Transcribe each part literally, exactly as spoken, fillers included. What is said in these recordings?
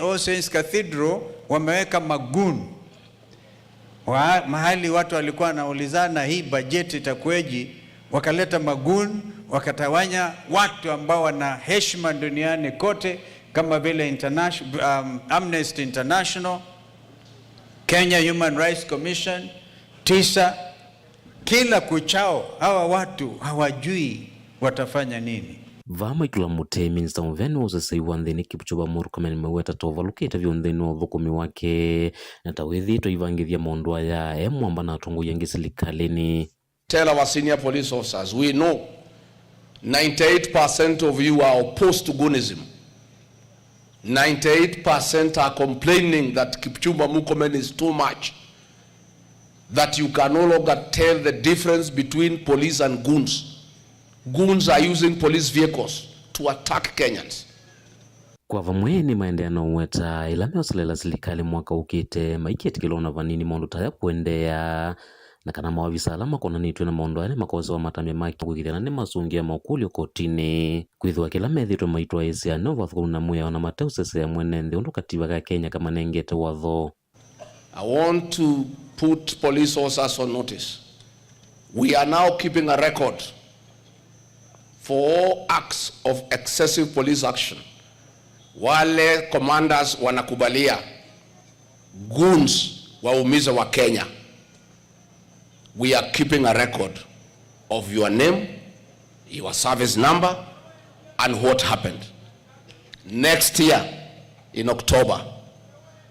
All Saints Cathedral wameweka magoon. Wa, mahali watu walikuwa wanaulizana hii bajeti itakuweje, wakaleta magoon, wakatawanya watu ambao wana heshima duniani kote kama vile internation-, um, Amnesty International, Kenya Human Rights Commission, TISA. Kila kuchao hawa watu hawajui watafanya nini. Vaa maikula mũtĩ, Minista Mũvea nĩ wa ũseseĩ wa nthĩnĩ Kipchumba Murkomen maweta ta ũvalũkĩte vyũ nthĩnĩ wa ũthũkũmi wake, na ta wĩthĩĩtwe aivangĩthya maũndũ aya e mwamba na atongoi angĩ silikalĩnĩ. Tell our senior police officers, we know ninety-eight percent of you are opposed to goonism. Ninety-eight percent are complaining that Kipchumba Murkomen is too much, that you can no longer tell the difference between police and goons. Goons are using police vehicles to attack Kenyans. Kwa vamwe nĩ maendeea na ũweta ĩla meũselela silikalĩ mwaka ũkĩte, maikĩtĩkĩlwa ona vanini maũndũ ta aya kũendeea, na kana maovisa ala makonanĩtw'e na maũndũ aya nĩmakosewa matambya ma kĩkw'o kũĩkĩĩthya kana nĩmasũngĩa maũkũlyo kotinĩ, kwĩthĩwa kĩla methĩĩtwe maitwaĩĩsya nĩvo vathũkũmi na mwĩao na mateũseseea mwene nthĩ ũndũ kativa ka Kenya kamanengete watho. I want to put police officers on notice. We are now keeping a record for all acts of excessive police action. Wale commanders wanakubalia goons waumize wa Kenya, we are keeping a record of your name, your service number, and what happened. Next year, in October,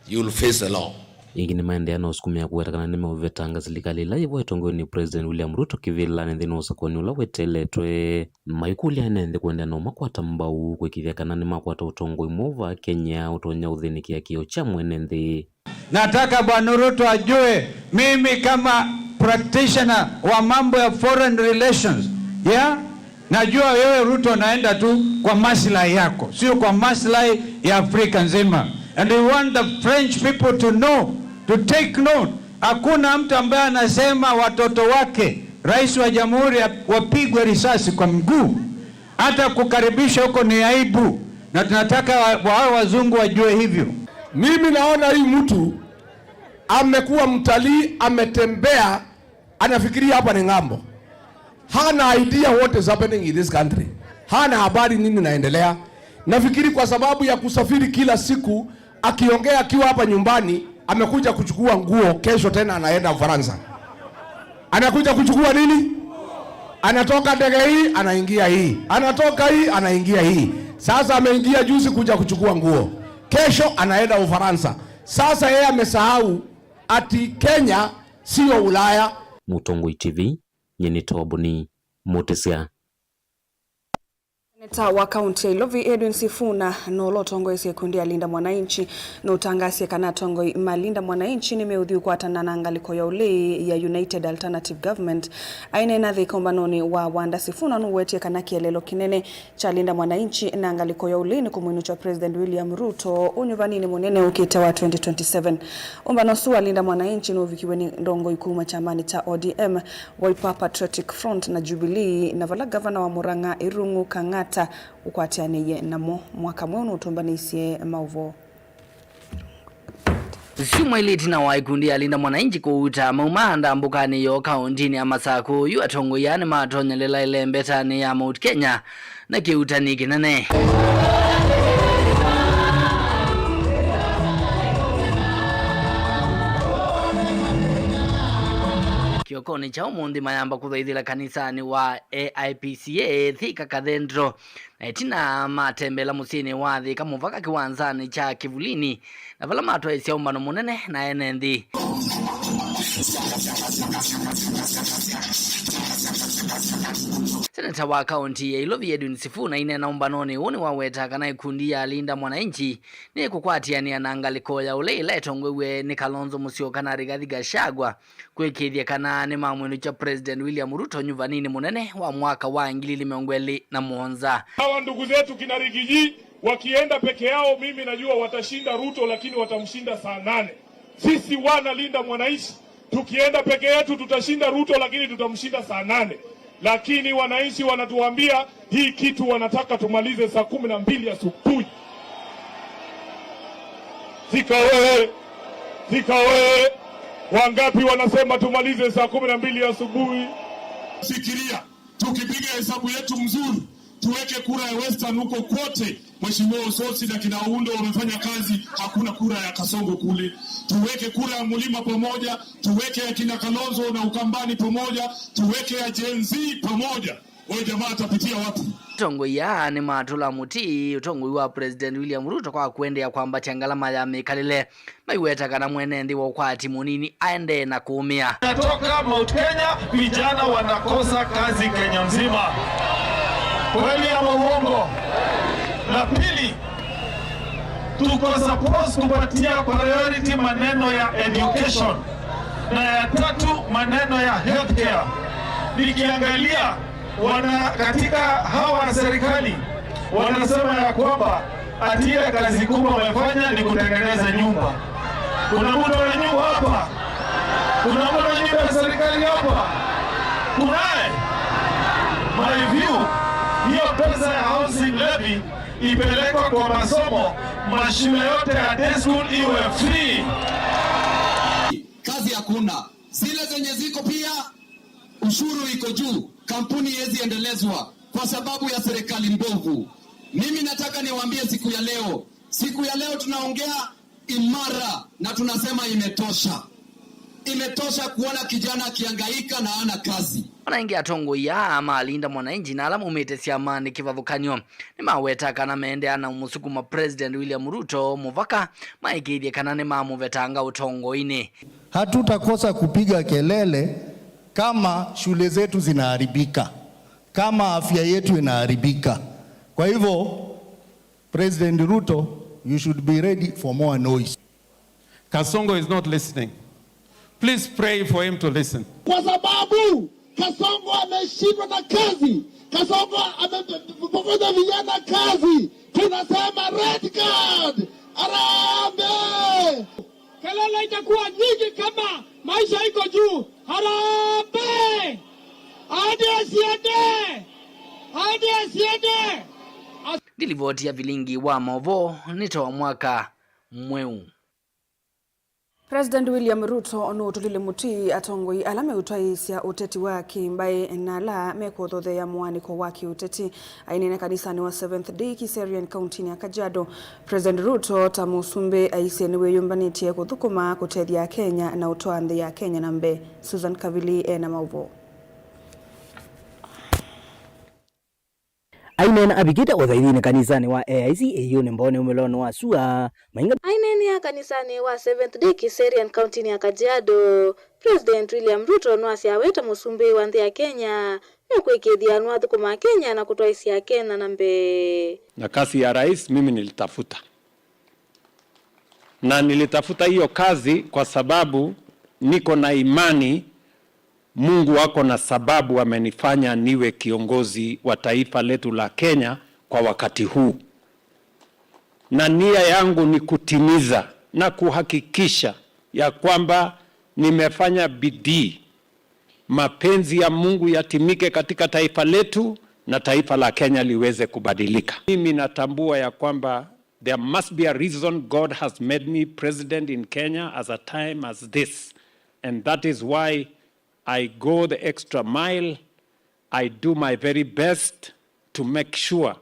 you will face the law. Ĩngĩ nĩmaendeea na ũsukumĩa kũweta kana nĩmeũvetanga silikalĩ ĩla yĩvo ĩtongoew'e nĩ President William Ruto kĩvĩlanĩ nthĩnĩ wa ũsakũani ũla weteeletwe, maikũlya ene nthĩ kũendeea na ũmakwata mbau kũĩkĩĩthya kana nĩmakwata ũtongoi mweũ vaa Kenya ũtonya ũthĩnĩkĩa kĩĩo kya mwene nthĩ. Nataka Bwana Ruto ajue, mimi kama practitioner wa mambo ya foreign relations, yeah, najua wewe Ruto unaenda tu kwa maslahi yako, sio kwa maslahi ya Afrika nzima. And we want the French people to know, to take note. Hakuna mtu ambaye anasema watoto wake, rais wa jamhuri, wapigwe risasi kwa mguu. Hata kukaribisha huko ni aibu, na tunataka wa, wa, wazungu wajue hivyo. Mimi naona hii mtu amekuwa mtalii, ametembea, anafikiria hapa ni ng'ambo. Hana idea what is happening in this country. Hana habari nini inaendelea. Nafikiri kwa sababu ya kusafiri kila siku, akiongea akiwa hapa nyumbani, amekuja kuchukua nguo, kesho tena anaenda Ufaransa. Anakuja kuchukua nini? Anatoka ndege hii, anaingia hii. Anatoka hii, anaingia hii. Sasa ameingia juzi kuja kuchukua nguo. Kesho anaenda Ufaransa. Sasa yeye amesahau ati Kenya sio Ulaya. Mũtongoi T V, nyie nĩ Toboni Mũtĩsya. Seneta wa kaunti ya Ilovi, Edwin Sifuna, na ũla ũtongoesye ikundi ya Linda Mwananchi, nũtangaasye kana atongoi ma Linda Mwananchi nĩmeũthi ũkwatana na ngalĩko ya ũlei ya United Alternative Government. Aineena thĩ kĩũmbanonĩ wa Wanda, Sifuna nũwetie kana kĩeleelo kĩnene kya Linda Mwananchi na ngalĩko ya ũlei nĩ kũmwĩnũkya President William Ruto ũnyuvaninĩ mũnene ũkĩte wa twenty twenty-seven. Ũmbano ũsu wa Linda Mwananchi nũvikiwe nĩ ndongoi kuma kyamanĩ kya O D M, Wiper Patriotic Front na Jubilee, na vala ngavana wa Murang'a, Irungu Kang'ata, ũkwatĩanĩie namo. Mwaka mweũ nũtũmbanĩisye maũvoo. Syumwa ilĩ ĩtina wa ikundi ya Linda Mwananchi kũuta mauma ndambũkanĩ yoo kaũntinĩ ya Masakũ, yu atongoi aa nĩmatonyelela ĩlembetanĩ ya Mount Kenya na kĩuutani kĩnene. Kĩokonĩ kya ũmũnthĩ mayamba kũthaithĩla kanisanĩ wa A I P C A Thika Cathedral, na ĩtina matembela mũsyĩnĩ wa Thika mũvaka kĩwanzanĩ kya Kĩvulini, na vala matwaĩsya ũmbano mũnene na ene nthĩ. Seneta wa kaunti ya Ilovi Edwin Sifuna aineena ũmbanonĩ ũũ nĩwaweta kana ikundi ya Linda Mwananchi nĩkũkwatĩanĩa na ngalĩko ya ũlei ĩla ĩtongoew'e nĩ Kalonzo Musyoka na Rigathi Gachagua, kũĩkĩĩthya kana nĩmamwĩnũkya President William Ruto nyuvaninĩ mũnene wa mwaka wa ngili ilĩ mĩongo ĩlĩ na mũonza. Hawa ndugu zetu kina Rigiji wakienda peke yao, mimi najua watashinda Ruto, lakini watamshinda saa nane. Sisi wana Linda Mwananchi, tukienda peke yetu tutashinda Ruto, lakini tutamshinda saa nane. Lakini wananchi wanatuambia hii kitu wanataka tumalize saa kumi na mbili asubuhi. Thika oye! Thika oye! Wangapi wanasema tumalize saa kumi na mbili asubuhi? Fikiria, tukipiga hesabu yetu mzuri, tuweke kura ya Western huko kwote, Mheshimiwa Osotsi na kina Oundo wamefanya kazi, hakuna kura ya Kasongo kule. Tuweke kura ya Mulima pamoja, tuweke ya kina Kalonzo na Ukambani pamoja, tuweke ya Gen Z pamoja. Huyo jamaa atapitia wapi? Atongoi aa nĩmatũla mũtĩ ũtongoi wa President William Ruto kwa kũendeea kwambatya ngalama ya mĩkalĩle, maiweta kana mwene nthĩ wa ũkwati mũnini aendee na kũũmĩa. Natoka Mount Kenya, vijana wanakosa kazi Kenya nzima. Kweli ama uongo? La pili, tuko supposed kupatia priority maneno ya education, na ya tatu maneno ya healthcare. Nikiangalia wana katika hawa serikali wanasema ya kwamba ati ile kazi kubwa wamefanya ni kutengeneza nyumba. Kuna mtu ana nyumba hapa? Kuna mtu ana nyumba ya serikali hapa? Kunaye? My view, hiyo pesa ya housing levy ipelekwa kwa masomo, mashule yote ya day school iwe free. Kazi hakuna. Zile zenye ziko pia, ushuru iko juu, kampuni haiwezi endelezwa kwa sababu ya serikali mbovu. Mimi nataka niwaambie siku ya leo, siku ya leo tunaongea imara na tunasema imetosha. Imetosha kuona kijana akihangaika na hana kazi. Ona ĩngĩ, atongoi aa ma Linda Mwananchi na ala maumĩte syamanĩ kĩvathũkany'o nĩmaweta kana meendeea na ũmũsukuma President William Ruto mũvaka maĩkĩĩthye kana nĩmamũvetanga ũtongoinĩ. Hatutakosa kupiga kelele kama shule zetu zinaharibika, kama afya yetu inaharibika. Kwa hivyo, President Ruto, you should be ready for more noise. Kasongo is not listening. Please pray for him to listen. Kwa sababu Kasongo ameshindwa na kazi, Kasongo amepokonya vijana kazi, tunasema red card! Harambee! Kelele itakuwa nyingi kama maisha iko juu. Harambee! Ahadi asiende! Ahadi asiende! Ndi livoti ya vilingi wa maũvoo nĩ ta wa mwaka mweũ. President William Ruto nũtũlile mũtĩ atongoi ala meũtwaĩĩsya ũteti wa kĩ-mbaĩ na ala mekũthotheea mũaanĩko wa kĩ-ũteti. Aineena kanisanĩ wa Seventh Day Kiserian kauntinĩ ya Kajiado, President Ruto ta mũsumbĩ aisye nĩwĩyũmbanĩtye kũthũkũma kũtethya Akenya na ũtwaa nthĩ ya Kenya na mbee. Susan Kavili ena maũvoo. Aineena avikĩte ũthaithinĩ kanisanĩ wa A I C ĩũnĩ Mbooni ũmĩlonĩ wa sua, mainga. Aineenea kanisanĩ wa Seventh Day Kiserian kauntinĩ ya Kajiado, President William Ruto nĩwasya we ta mũsumbĩ wa nthĩ ya Kenya nũkwĩkĩĩthya nĩwathũkũma Kenya na kũtwaĩsya Kenya na mbee. Na kazi ya rais mimi nilitafuta, na nilitafuta hiyo kazi kwa sababu niko na imani Mungu ako na sababu amenifanya niwe kiongozi wa taifa letu la Kenya kwa wakati huu. Na nia yangu ni kutimiza na kuhakikisha ya kwamba nimefanya bidii mapenzi ya Mungu yatimike katika taifa letu na taifa la Kenya liweze kubadilika. Mimi natambua ya kwamba there must be a reason God has made me president in Kenya as a time as this. And that is why I go the extra mile. I do my very best to make sure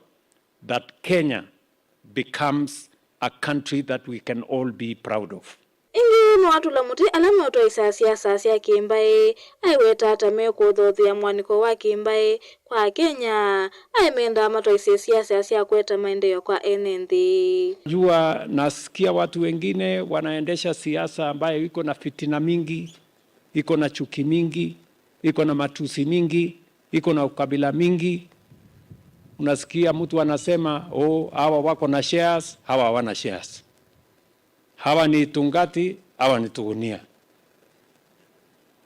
that Kenya becomes a country that we can all be proud of. Ĩngĩ nĩwatũla mũtĩ ala meũtwaĩsya siasa sya kĩ-mbaĩ, aiweta ta mekũthothea mũaanĩko wa kĩ-mbaĩ kwa Akenya, aimenda matwaĩsye siasa sya kũete maendeeo kwa ene nthĩ. Jua, nasikia watu wengine wanaendesha siasa ambayo iko na fitina mingi, iko na chuki mingi, iko na matusi mingi, iko na ukabila mingi. Unasikia mtu anasema, "Oh, hawa wako na shares, hawa hawana shares. Hawa ni Tungati, hawa ni Tugunia.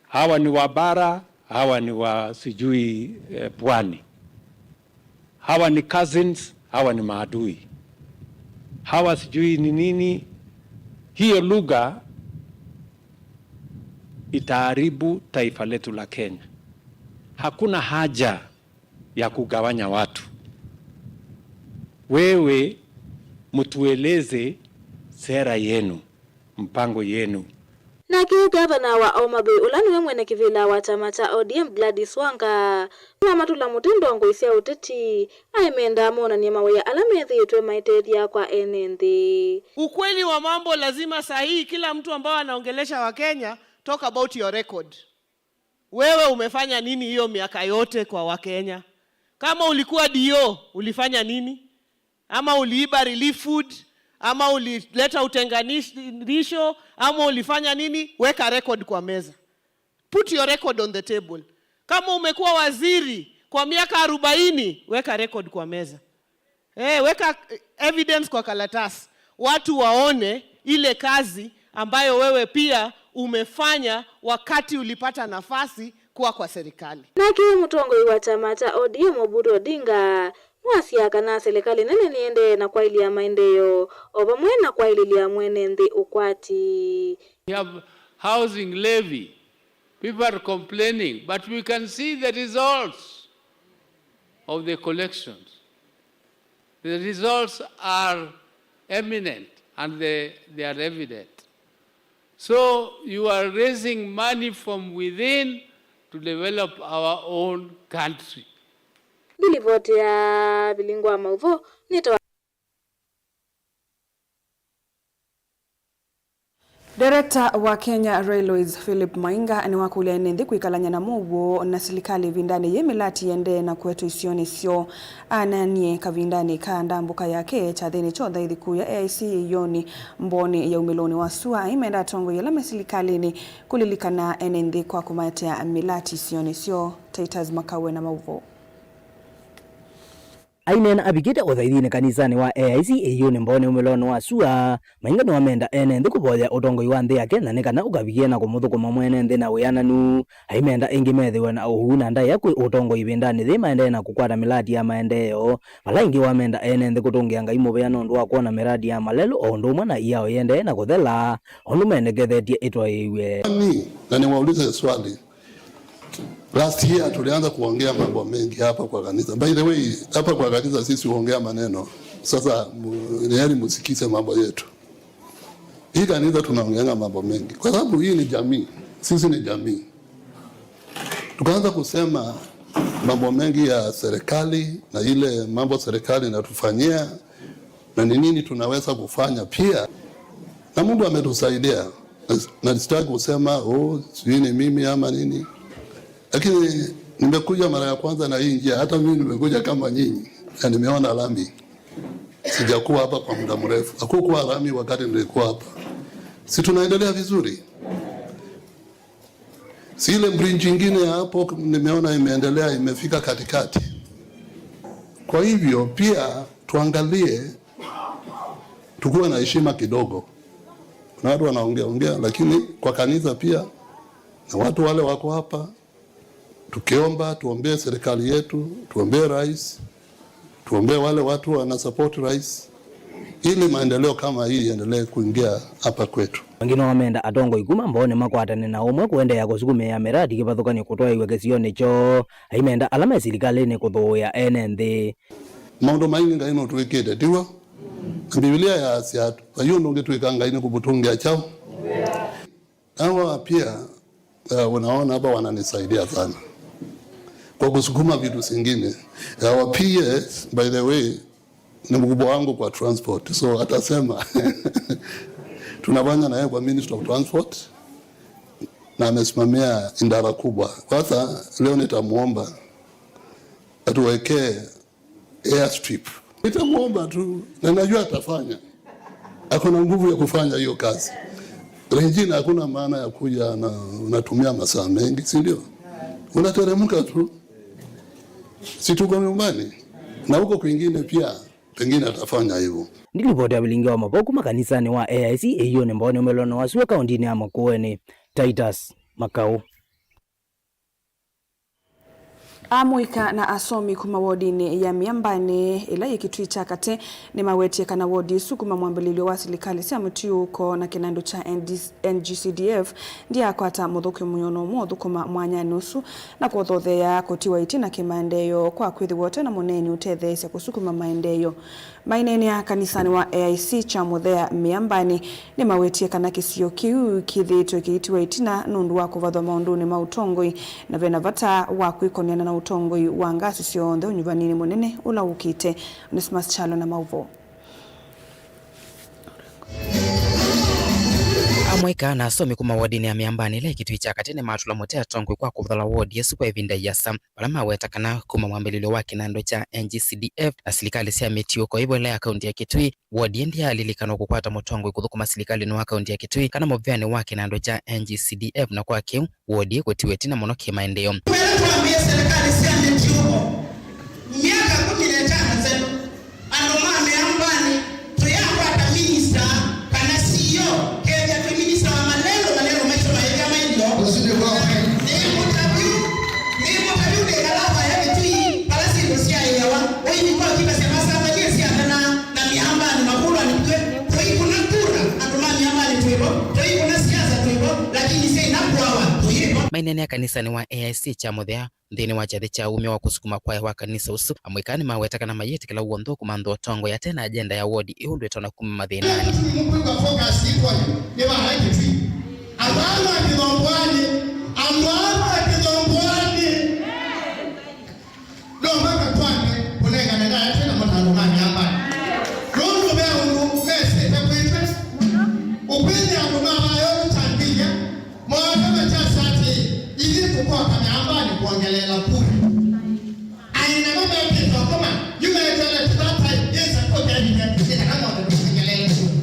Hawa ni wa bara, hawa ni wa sijui, eh, pwani. Hawa ni cousins, hawa ni maadui. Hawa sijui ni nini." Hiyo lugha itaharibu taifa letu la Kenya. Hakuna haja ya kugawanya watu. Wewe mtueleze Sera yenu, mpango yenu. Nake ngavana wa Homa Bay, ũla nĩwe mwene kĩvĩla wa kyama kya O D M, Gladys Wanga, nĩwamatũla mũtĩ ndongoi sya ũteti, aimenda monanie mawĩa ala methĩĩtwe maitethya kwa ene nthĩ. Ukweli wa mambo, lazima sahihi kila mtu ambao anaongelesha Wakenya, talk about your record. Wewe umefanya nini hiyo miaka yote kwa Wakenya? Kama ulikuwa D O, ulifanya nini? Ama uliiba relief food, ama ulileta utenganisho, ama ulifanya nini? Weka record kwa meza. Put your record on the table. Kama umekuwa waziri kwa miaka arobaini, weka record kwa meza. Eh, weka evidence kwa karatasi. Watu waone ile kazi ambayo wewe pia umefanya wakati ulipata nafasi kuwa kwa serikali. Nake mũtongoi wa kyama kya O D M Oburu Odinga nĩwasyaa kana silikalĩ nene nĩendee na kwaĩlya maendeeo o vamwe na kwaĩlĩlya mwene nthĩ ũkwati. We have housing levy. People are complaining, but we can see the results of the collections. The results are eminent and they, they are evident. So you are raising money from within to develop our own country. Ndilivoti ya Vilingi wa Maũvoo nĩtawa. Director wa Kenya Railways, Philip Mainga, nĩwakũlya ene nthĩ kwĩkalany'a na mũuo na silikalĩ ĩvindanĩ yĩĩ mĩlati ĩendee na kũetwa isionĩ syoo. Ananie kavindanĩ ka ndambũka yake kyathĩnĩ kya ũthaithi kũu ya A I C ĩioni Mbooni ya umĩlonĩ wa sua, aimenda atongoi ala me silikalĩnĩ kũlilikana ene nthĩ kwa kũmaetea mĩlati isionĩ syoo. Titus Makawe na maũvoo. Aineena avikĩte ũthaithinĩ kanisanĩ wa A I C ĩiũnĩ Mbooni umĩlonĩ wa sua, Mainga nĩwamenda ene nthĩ kũvoya ũtongoi wa nthĩ ya Kenya nĩ kana ũkavikie na kũmũthũkũma mwene nthĩ na wĩananu. Aimenda ĩngĩ methĩwe na ũuu na ndaĩa kwĩ ũtongoi ĩvindanĩ yĩĩ maendee na kũkwata mĩlati ya maendeeo, vala ĩngĩ wamenda ene nthĩ kũtũngĩa Ngai mũvea nũndũ wa kwona mĩlati ya malelũ o ũndũ ũmwe na iao ĩendee na kũthela, ũndũ mendekethetye ĩtwaĩĩw'e. Nani, na niwaulize swali. Last year tulianza kuongea mambo mengi hapa kwa kanisa. By the way, hapa kwa kanisa sisi huongea maneno. Sasa mu-, ni heri musikize mambo yetu. Hii kanisa tunaongeanga mambo mengi. Kwa sababu hii ni jamii. Sisi ni jamii. Tukaanza kusema mambo mengi ya serikali na ile mambo serikali inatufanyia na ni nini tunaweza kufanya pia. Na Mungu ametusaidia. Na sitaki kusema, "Oh, sijui ni mimi ama nini." Lakini nimekuja mara ya kwanza na hii njia, hata mimi nimekuja kama nyinyi. Na nimeona lami. Sijakuwa hapa kwa muda mrefu. Hakukuwa lami wakati nilikuwa hapa. Si tunaendelea vizuri? Si ile bridge ingine ya hapo nimeona imeendelea, imefika katikati. Kwa hivyo pia tuangalie, tukuwe na heshima kidogo. Kuna watu wanaongea ongea, lakini kwa kanisa pia, na watu wale wako hapa, tukiomba, tuombee serikali yetu, tuombee rais, tuombee wale watu wana support rais, ili maendeleo kama hii iendelee kuingia hapa kwetu. Angĩ no menda atongoi kuma Mbooni makwatane na ũmwe kũendeea kũsukumĩa mĩradi kĩvathũkany'o kũtwaĩw'a kĩsionĩ kyoo. Aimenda ala me silikalĩnĩ kũthũĩa ene nthĩ. Maũndũ maingĩ Ngai nũtwĩkĩte, tiw'o? Na Biblia yaasya, vai ũndũ ũngĩ twĩka Ngai nĩ kũmũtũngĩa kyaũ? Hawa pia, uh, unaona hapa wananisaidia sana kwa kusukuma vitu zingine. Our P S, by the way, ni mkubwa wangu kwa transport. So atasema, tunafanya na yeye kwa Ministry of Transport, na amesimamia idara kubwa. Kwanza, leo nitamuomba atuwekee airstrip. Nitamuomba tu, na najua atafanya. Ako na nguvu ya kufanya hiyo kazi. Regina, hakuna maana ya kuja na unatumia masaa mengi, si ndio? Unateremka tu. Si tuko nyumbani? Na huko kwingine pia, pengine atafanya hivyo. Nĩ livoti ya Vilingi wa Mavoo kuma kanisanĩ wa A I C ĩiũnĩ Mbooni umĩlonĩ wa sua kaũndinĩ ya Makueni, Titus Makau. Amũika na asomi kuma wodinĩ ya Mĩambanĩ ĩla yĩ Kitui kya Katĩ nĩmawetie kana wodi ĩsu kuma mwambĩlĩlyo wa silikalĩ sya mũtiũũko na kĩnandũ kya N G C D F ndyakwata mũthũkĩmyo o na ũmwe ũthũkũma mwanyanĩ ũsu, na kũthothea kũtiwa ĩtina kĩmaendeeo kwa kwĩthĩwa ũte na mũneeni ũtetheesya kũsukuma maendeeo. Maineenea kanisanĩ wa A I C kya Mũthea Mĩambanĩ, nĩmawetie kana kĩsio kĩu kĩthĩĩtwe kĩitiwa ĩtina nũndũ wa kũvathwa maũndũnĩ ma ũtongoi, na vena vata wa kwĩkonyana na ũtongoi wa ngasi syonthe ũnyuvaninĩ mũnene ũla ũkĩte. Onesmus Kyalo na maũvoo. Amũika na asomi kuma wodinĩ ya Mĩambanĩ ĩla ĩ Kitui kya Katĩ nĩmatũla mũtĩ atongoi kwa kũvathũla wodi ĩsu kwa ĩvinda ĩasa. Vala maweta kana kuma mwambĩlĩlyo wa kĩnandũ kya N G C D F na silikalĩ sya mĩtiũko ĩvo ĩla ya kaunti ya Kitui, wodi ĩndĩ yalilikanwa kũkwata mũtongoi kũthũkũma silikalĩnĩ wa kaunti ya Kitui kana mũvĩanĩ wa kĩnandũ kya N G C D F, na kwa kĩu, wodi ĩkũtiwa ĩtina mũno kĩmaendeeo. Wĩla twambĩĩe silikalĩ sya mĩtiũko, myaka kũmi na ĩtano nzelu, andũ ma Mĩambanĩ tũyakwata minista kana C E O, kethĩa twĩ minista wa malelũ, malelũ maitũ maĩthĩa mailyo. Ũsu nĩ wa kweli. Nĩ mũtavyu, nĩ mũtavyu ndĩkalava ya Kitui, vala syĩndũ syaĩawa, ũithi kwa kĩva sya masavanĩe syathana, na Mĩambanĩ makũlwa nĩ twĩ, tũikũna kura, andũ ma Mĩambanĩ twĩvo, tũikũna siasa twĩvo, lakini syaina kũawa, tũyĩvo. Maineenea kanisanĩ wa A I C kya Mũthea, nthĩnĩ wa kyathĩ kya umya wa kũsukuma kwaya wa kanisa ũsu, amũika nĩmaweta kana mayĩtĩkĩla w'onthe ũkũmantha ũtongoi ate na agenda ya wodi ĩũndũ ĩtonya kuma mathĩnanĩ. Nĩmũkwĩw'a focus yĩkw'o nĩ vaa Kitui. Andũ aa ma Kĩthomboanĩ, andũ aa ma Kĩthomboanĩ. No mpaka twambe kũnengane na ate na matano ma Mĩambanĩ. Nũndũ ve ũndũ mesĩte kwĩtwe. Ũkwĩthĩa andũ ma vaa yo nĩtambĩĩa. Mawatema kyasya atĩĩ, ithyĩ tũkoka Mĩambanĩ kwongeleela kura. Aĩ namo mekĩte ũkoma, yu meteele to that time, yĩsa kũtethĩte, ĩtaka ng'ombe tũkwongeleele kura.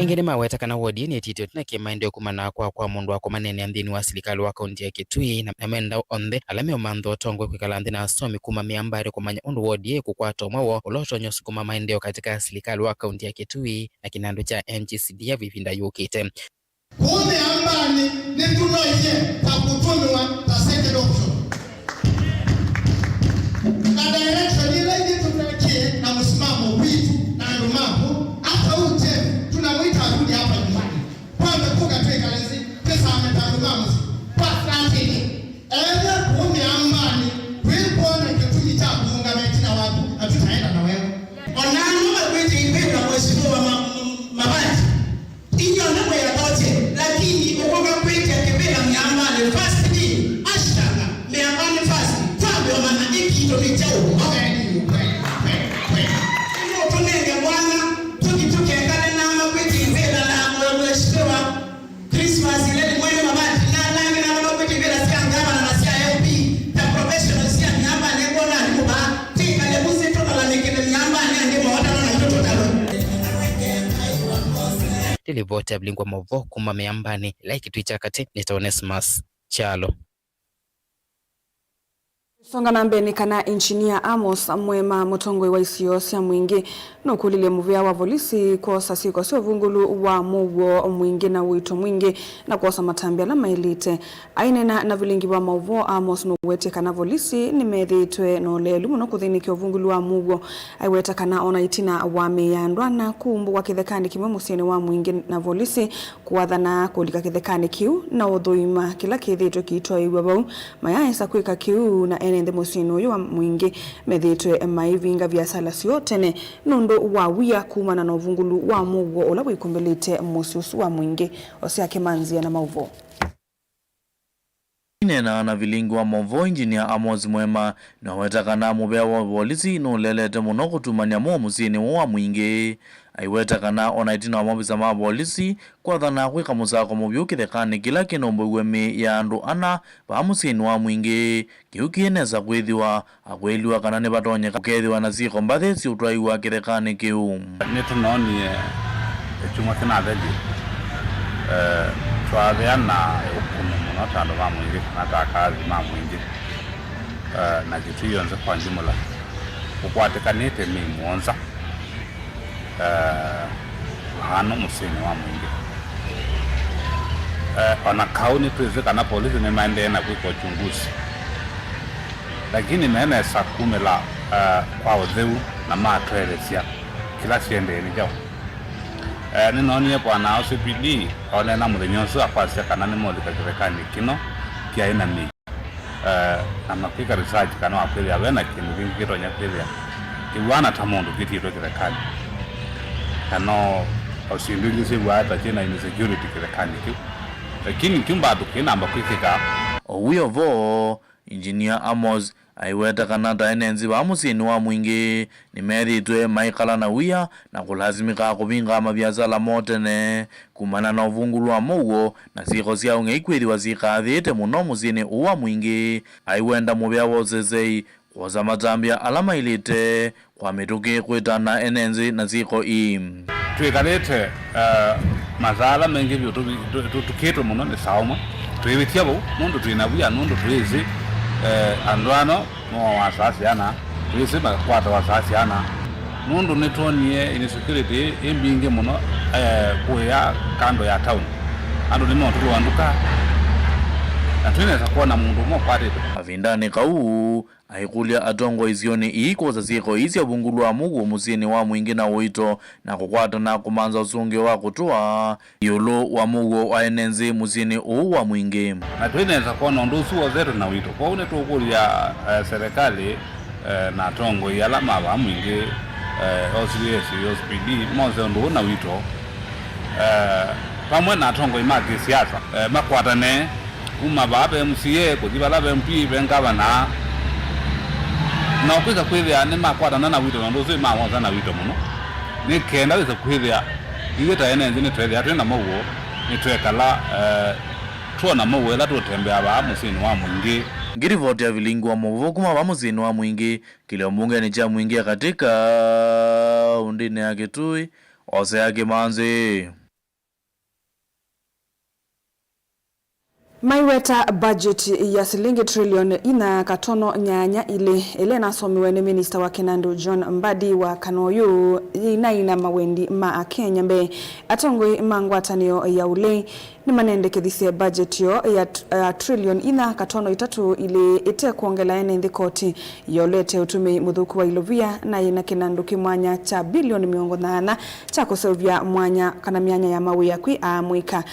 Ĩngĩ nĩmaweta kana wodi ĩĩ nĩtĩtwe na kĩmaendeeo kumana na kwaa kwa mũndũ wa kũmaneenea nthĩnĩ wa silikalĩ wa kaunti ya Kitui, na, na menda onthe ala meũmantha ũtongoi kwĩkala nthĩ na asomi kuma Mĩambanĩ kũmanya ũndũ wodi ĩĩ ĩkũkwata ũmwe woo ũla ũtonya ũsukuma maendeeo katika silikalĩ wa kaunti ya Kitui na kĩnandũ kya N G C D F ĩvinda yũkĩte. Kũũ Mĩambanĩ nĩtũnoie ta kũtũmĩwa ta second option. Na direction ĩla ithyĩ tũnekie na mũsimamo witũ na andũ maku, hata huu Jeff, tunamwita arudi hapa nyumbani. Kwambe kũka twĩkale nzĩ, twĩsame ta andũ ma mũsyĩ. Kwa strategy. Ethĩa kũũ Mĩambanĩ, twĩkwona kĩtumi kya kũũngama ĩtina waku, na tũtaenda na wewe. O na andũ makwĩtya ivĩla Mheshimiwa ma-, ma-, Mavati. Inyuĩ nĩ mwĩathokye, lakini ũkũka kwĩtya kĩvĩla Mĩambanĩ first ni ashanga, Mĩambanĩ first, twambe ũmanya ĩkitũ nĩ kyaũ. Kweli, kweli, kweli, kweli. Nũtũnenge mwana, tũthi tũkekale na makwĩtya ivĩla na mwe-, Mheshimiwa Christmas ĩla nĩ mwene Mavati, na ala angĩ na ala makwĩtya ivĩla sya ngavana na sya M P, ta professionals sya Mĩambanĩ, kwona alimũ vaa, twĩkale mũsyĩ tũlalamĩkĩle Mĩambanĩ angĩ maotana na itũ tũtalwe. Nĩ livoti ya Vilingwa Maũvoo kuma Mĩambanĩ, ĩla ĩ Kitui kya Katĩ, nĩ ta Onesmus Kyalo. Songa na mbee nĩ kana Engineer Amos Mwema, mũtongoi wa isio sya Mwingĩ, nũkũlilye mũvĩa wa volisi kwosa syĩko sya ũvungũlu wa mũuo mwingĩ na ũito mwingĩ na kwosa matambya ala maĩlĩte. Aineena na vilingi wa maũvoo, Amos nũwetie kana volisi nĩmethĩĩtwe na ũleelu mũno kũthĩnĩkya ũvungũlu wa mũuo. Aiweta kana ona ĩtina wa mĩĩ ya andũ ana kũumbũwa kĩthekanĩ kĩmwe mũsyĩnĩ wa Mwingĩ na volisi kũathana kũlika kĩthekanĩ kĩu na ũthũima kĩla kĩthĩĩtwe kĩitwaĩw'a vau, mayaaĩsa kwĩka kĩu na ene nthĩ mũsyĩnĩ ũyũ wa Mwingĩ methĩĩtwe maivinga viasala syoo tene nũndũ wa wia kumana na ũvungũlu wa mũuo ũla wĩkumbĩlĩte mũsyĩ ũsu wa Mwingĩ. Osia Kĩmanzia na maũvoo. Aineenaa na vilingi wa maũvoo, Engineer Amos Mwema nĩwaweta kana mũvĩa wa volisi nũlelete mũno kũtumany'a mũuo mũsyĩnĩ ũũ wa Mwingĩ. Aiweta kana ona ĩtina wa maovisa ma volisi kwathana kwĩka mũsako mũvyũ kĩthekanĩ kĩla kĩnũmbũiwe mĩĩ ya andũ ana vaa mũsyĩnĩ wa Mwingĩ, kĩu kĩĩ nesa kwĩthĩwa akwĩliwa kana nĩvatonyeka ũkethĩwa na syĩko mbathĩ siũtwaĩwa kĩthekanĩ kĩu. Nĩtũnoonie kyumwa kĩnatheli, eh, twavea na ũkũmũ mũno ta andũ ma Mwingĩ, kana ta akaathi ma Mwingĩ, eh, na Kitui yonthe kwa jumla, kũkwatĩkanĩte mĩĩ mũonza, eh, vano mũsyĩnĩ wa Mwingĩ. Eh, ona kau nĩtwĩsĩ kana polisi nĩmaendee na kwĩka uchunguzi. Lakini meenesa kumĩla, eh, kwa ũtheu na matweethesya kĩla syendee nĩ kyaũ. Eh, nĩnoonie Bwana O C P D oneena mũthenya ũsu akwasya kana nĩmolika kĩthekanĩ kĩno kyaĩ na mĩi. Eh, na makwĩka research kana wakwĩthĩa ve na kĩndũ kĩngĩ kĩtonya kwĩthĩa kĩw'ana ta mũndũ kĩtiĩtwe kĩthekanĩ. Kana o, o syĩndũ ingĩ syĩw'aa ta syĩ na insecurity kĩthekanĩ kĩu. Lakini kĩu mbaa tũkĩnamba kwĩkĩka. O wĩ o vo, Engineer Amos aiweta kana ta ene nzĩ vaa mũsyĩnĩ wa Mwingĩ nĩmethĩĩtwe maikala na wia na kũlasimĩka kũvinga maviasala moo tene kumana na ũvungũlu wa mũuo na syĩko sya ũng'ei kwĩthĩwa syĩkaathĩĩte mũno mũsyĩnĩ ũũ wa Mwingĩ. Aiwenda mũvea wa ũsesei kwosa matambya ala maĩlĩte kwa mĩtũkĩ kwĩtana ene nzĩ na syĩko ii. Twĩkalĩte, eh, masaa ala maingĩ vyũ tũvi-, tũ-, tũtukĩtwe mũno nĩ saa ũmwe. Twĩvĩtya vau, nũndũ twĩ na wia, nũndũ twĩsĩ, eh, andũ ano moawa saa siana, twĩsĩ makwatawa saa siana. Nũndũ nĩtwonie insecurity ĩ mbingĩ mũno, eh, kũya kando ya town. Andũ nĩmotũlũa nduka, na twĩnesa kwona mũndũ ũmwe ũkwatĩtwe. Kavindanĩ kau, aikũlya atongoi isionĩ ii kwosa syĩko ii sya ũvungũlu wa mũuo mũsyĩnĩ wa Mwingĩ na ũito na kũkwatana kũmantha ũsũngĩo wa kũtũa ĩũlũ wa mũuo wa ene nzĩ mũsyĩnĩ ũũ wa Mwingĩ. Na twĩnesa kwona ũndũ ũsu wosetwe na ũito. Kwoou nĩtũkũlya, eh, serikali, eh, na atongoi ala ma vaa Mwingĩ, eh, O C S, O C P D, mose ũndũ ũũ na ũito, eh, vamwe na atongoi ma kĩsiasa, eh, makwatane kuma vaa ve M C A kũthi vala ve M P, ve ngavana, na ũkwĩsa kwĩthĩa nĩmakwatana na wito, na ũndũ ũsu nĩmawosa na wito mũno, nĩ kenda wĩse kwĩthĩa ithyĩ ta ene nzĩ nĩtwethĩa twĩ na mũuo, nĩtwekala, eh, twona mũuo ĩla tũtembea vaa mũsyĩnĩ wa Mwingĩ. Ngĩrivoti ya vilingi wa mũvuvo kuma vaa mũsyĩnĩ wa Mwingĩ, kĩlio mbungenĩ kya Mwingĩ ya Katĩ kaũndĩnĩ ya Kitui, Hosea Kĩmanzi. Maiweta budget ya silingi trilioni inya katono nyanya ilĩ ĩla ĩnasomiwe nĩ minista wa kĩnandũ John Mbadi wa kana ũyũ yĩnaina mawendi ma Akenya mbee. Atongoi ma ngwatanĩo ya ũlei nĩmanendekethisye budget yo ya t-, ya trilioni inya katono itatũ ilĩ ĩte kwongela ene nthĩ koti yolete ũtũmĩi mũthũku wa ilovia na yĩna kĩnandũ kĩ mwanya kya bilioni mĩongo nyanya kya kũseũvya mwanya kana myanya ya mawĩa kwĩ aamũika.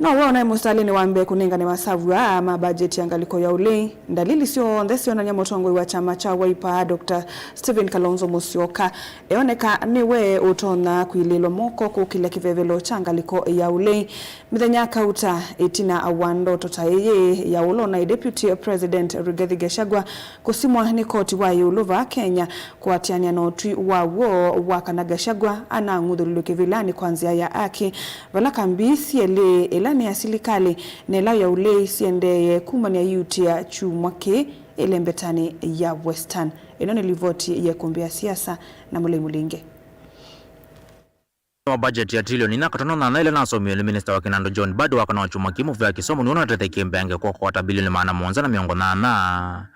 No we onae mũsitalĩnĩ wa mbee kũnengane masavu aa ma bajeti ya ngalĩko ya ũlei, ndalili syonthe syonany'a mũtongoi wa kyama kya Wiper, Doctor Stephen Kalonzo Musyoka, eoneka nĩwe ũtonya kwilĩĩlwa moko kũkĩlya kĩvevelo kya ngalĩko ya ũlei. Mĩthenya kauta ĩtina wa ndoto ta ĩyĩ ya ũla ũnaĩ Deputy President Rigathi Gachagua kũsimwa nĩ koti wa ĩũlũ vaa Kenya kũatĩanĩa na ũtwi wa w'o wa kana Gachagua anang'uthũlĩlwe kĩvĩlanĩ kwa nzĩa ya aki, vala kambi syelĩ, ĩla nĩ ya silikalĩ na ĩla ya ũlei, syendeeye kumany'a iutĩa kyumwa kĩĩ ĩlembetanĩ ya Western. Ĩno nĩ livoti ya ĩkũmbĩ ya siasa na Mũlei Mũlinge. Wa budget ya trilioni inya katono nyanya ĩla nasomiwe nĩ minista wa kĩnandũ John Mbadi wa kana wa kyumwa kĩĩ mũvea kĩsomo nĩw'o natethekie mbenge kwa kũkwata bilioni maana mũonza na mĩongo nyanya.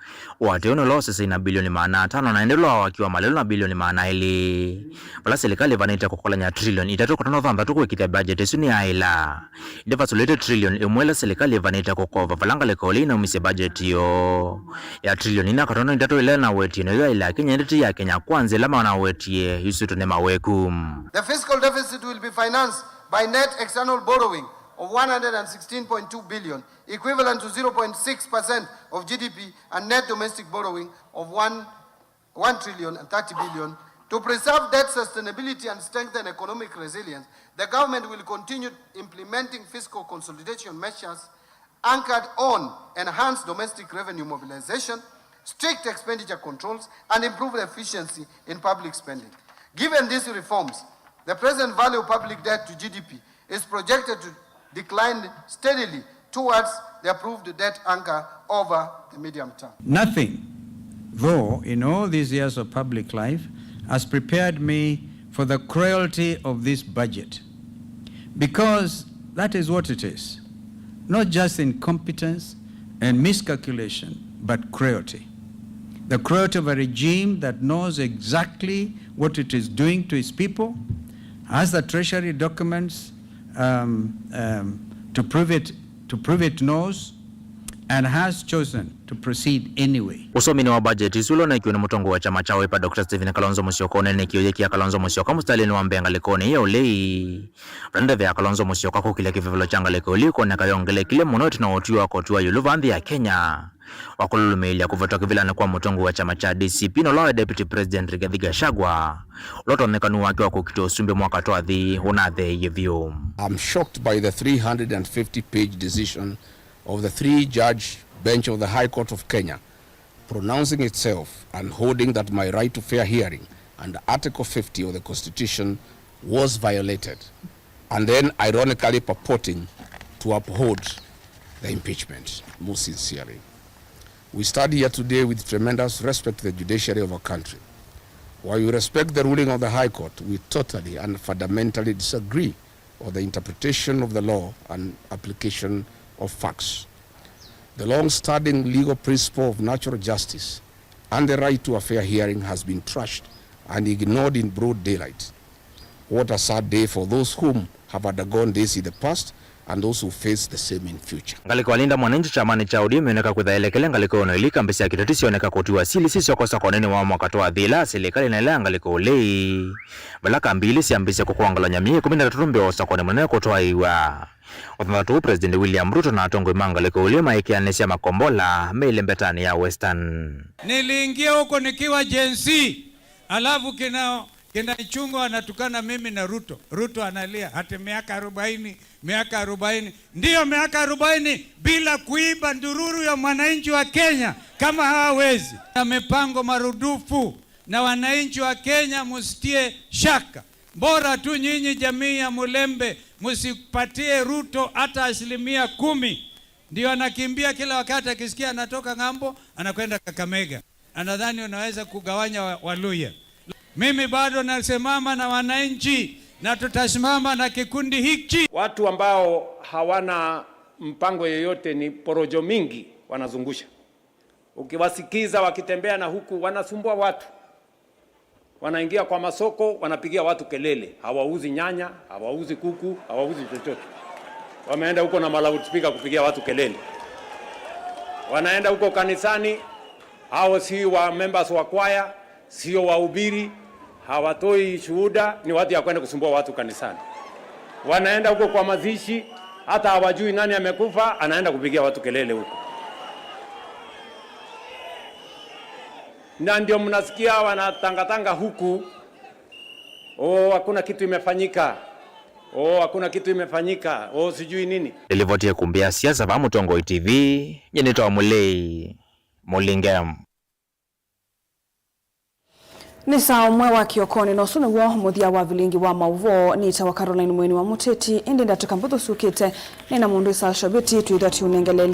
Ũatĩĩo nĩ ũla ũsesei na bilioni maana atano na ĩndĩ ũla wa waki wa malelũ na bilioni maana elĩ. Vala silikalĩ ĩvanĩte kũkolany'a trilioni itatũ katono thanthatũ kũĩkĩĩthya budget ĩsu nĩyaĩla. Ĩndĩ vasũlĩte trilioni ĩmwe ĩla silikalĩ ĩvanĩte kũkova vala ngalĩko ĩla ĩnaumisye budget yoo ya trilioni inya katono itatũ ĩla ĩnawetie nayo yaĩla Akenya ĩndĩ ti ya Kenya Kwanza ĩla manawetie yusĩtwe nĩ maweku. The fiscal deficit will be financed by net external borrowing of one hundred and sixteen point two billion, equivalent to zero point six percent of G D P, and net domestic borrowing of one one trillion and thirty billion. To preserve debt sustainability and strengthen economic resilience, the government will continue implementing fiscal consolidation measures anchored on enhanced domestic revenue mobilization, strict expenditure controls, and improved efficiency in public spending. Given these reforms, the present value of public debt to G D P is projected to decline steadily towards the approved debt anchor over the medium term. Nothing, though, in all these years of public life has prepared me for the cruelty of this budget, because that is what it is. Not just incompetence and miscalculation, but cruelty. The cruelty of a regime that knows exactly what it is doing to its people, has the treasury documents, um, um, to prove it, to prove it knows, and has chosen to proceed anyway. Ũsominĩ wa budget ĩsu ũla ũneekiwe nĩ mũtongoi wa kyama kya Wiper, Doctor Stephen Kalonzo Musyoka, ũneenekie ũyĩkĩa Kalonzo Musyoka mũsitalĩnĩ wa mbee ngalĩkonĩ ya ũlei. Vala ndeve ya Kalonzo Musyoka kũkilya kĩvevelo kya ngalĩko ĩlĩ ĩkoneka yongelekile mũno ĩtina wa ũtwi wa koti wa ĩũlũ vaa nthĩ ya Kenya wa kũlũlũmĩĩlya kũvetwa kĩvĩlanĩ kwa mũtongoi wa kyama kya D C P na ũla waĩ Deputy President Rigathi Gachagua, ũla ũtonyekanu wake wa kũkitwa ũsumbĩ mwaka twathi ũnatheeie vyũ. I'm shocked by the three hundred and fifty page decision of the three-judge bench of the High Court of Kenya pronouncing itself and holding that my right to fair hearing under Article fifty of the Constitution was violated, and then ironically purporting to uphold the impeachment. Most sincerely. We stand here today with tremendous respect to the judiciary of our country. While we respect the ruling of the High Court, we totally and fundamentally disagree on the interpretation of the law and application of facts. The long-standing legal principle of natural justice and the right to a fair hearing has been trashed and ignored in broad daylight. What a sad day for those whom have undergone this in the past and those who face the same in future. Ngalĩko ya Linda Mwananchi kyamanĩ kya O D M yoneka kwĩtha elekele ngalĩko ĩno ĩla ikambi sya kĩteti syoneka kũtiwa sili sisyokosa kwa ũnene wa mwaka twathi ĩla ya silikalĩ na ĩla ya ngalĩko ũlei, vala kambi ilĩ syambĩĩsye kũkwangalany'a myei ĩkũmi na ĩtatũ mbee wa ũsakuanĩ mũnene kũtwaĩwa. Ũthanthatũ ũũ President William Ruto na atongoi ma ngalĩko ũlĩ maĩkĩanĩsya makombola meilĩ mbetanĩ ya Western. Niliingia huko nikiwa Gen Z, alafu kina, kina Ichung'wah anatukana mimi na Ruto. Ruto analia ati miaka arobaini, miaka arobaini. Ndiyo, miaka arobaini bila kuiba ndururu ya mwananchi wa Kenya kama hawawezi. Na mipango marudufu, na wananchi wa Kenya msitie shaka. Bora tu nyinyi jamii ya Mulembe msipatie Ruto hata asilimia kumi. Ndio anakimbia kila wakati, akisikia anatoka ng'ambo, anakwenda Kakamega. Anadhani unaweza kugawanya wa-, Waluhya. Mimi bado nasimama na wananchi na tutasimama na kikundi hichi. Watu ambao hawana mpango yoyote ni porojo mingi wanazungusha. Ukiwasikiza wakitembea na huku, wanasumbua watu. Wanaingia kwa masoko, wanapigia watu kelele. Hawauzi nyanya, hawauzi kuku, hawauzi chochote. Wameenda huko na ma loudspeaker kupigia watu kelele. Wanaenda huko kanisani, hao si wa members wa kwaya, sio wahubiri, hawatoi shuhuda, ni watu ya kwenda kusumbua watu kanisani. Wanaenda huko kwa mazishi, hata hawajui nani amekufa, anaenda kupigia watu kelele huko. Na ndio mnasikia wanatangatanga huku, "Oh, hakuna kitu imefanyika. Oh, hakuna kitu imefanyika. Oh, sijui nini." Nĩlivotie kumbi ya siasa vaa Mũtongoi T V, nyie nĩtawa Mũlei Mũlinge. Nĩ saa ũmwe wa kĩokonĩ, na ũsu nĩw'o mũthya wa vilingi wa maũvoo. Nĩtawa Caroline Mweni wa Mũteti, ĩndĩ ndatĩka mbũthũ syũkĩte, nĩ na mũndũ ĩsaa Shaviti twĩthwa tũiũnengelelya.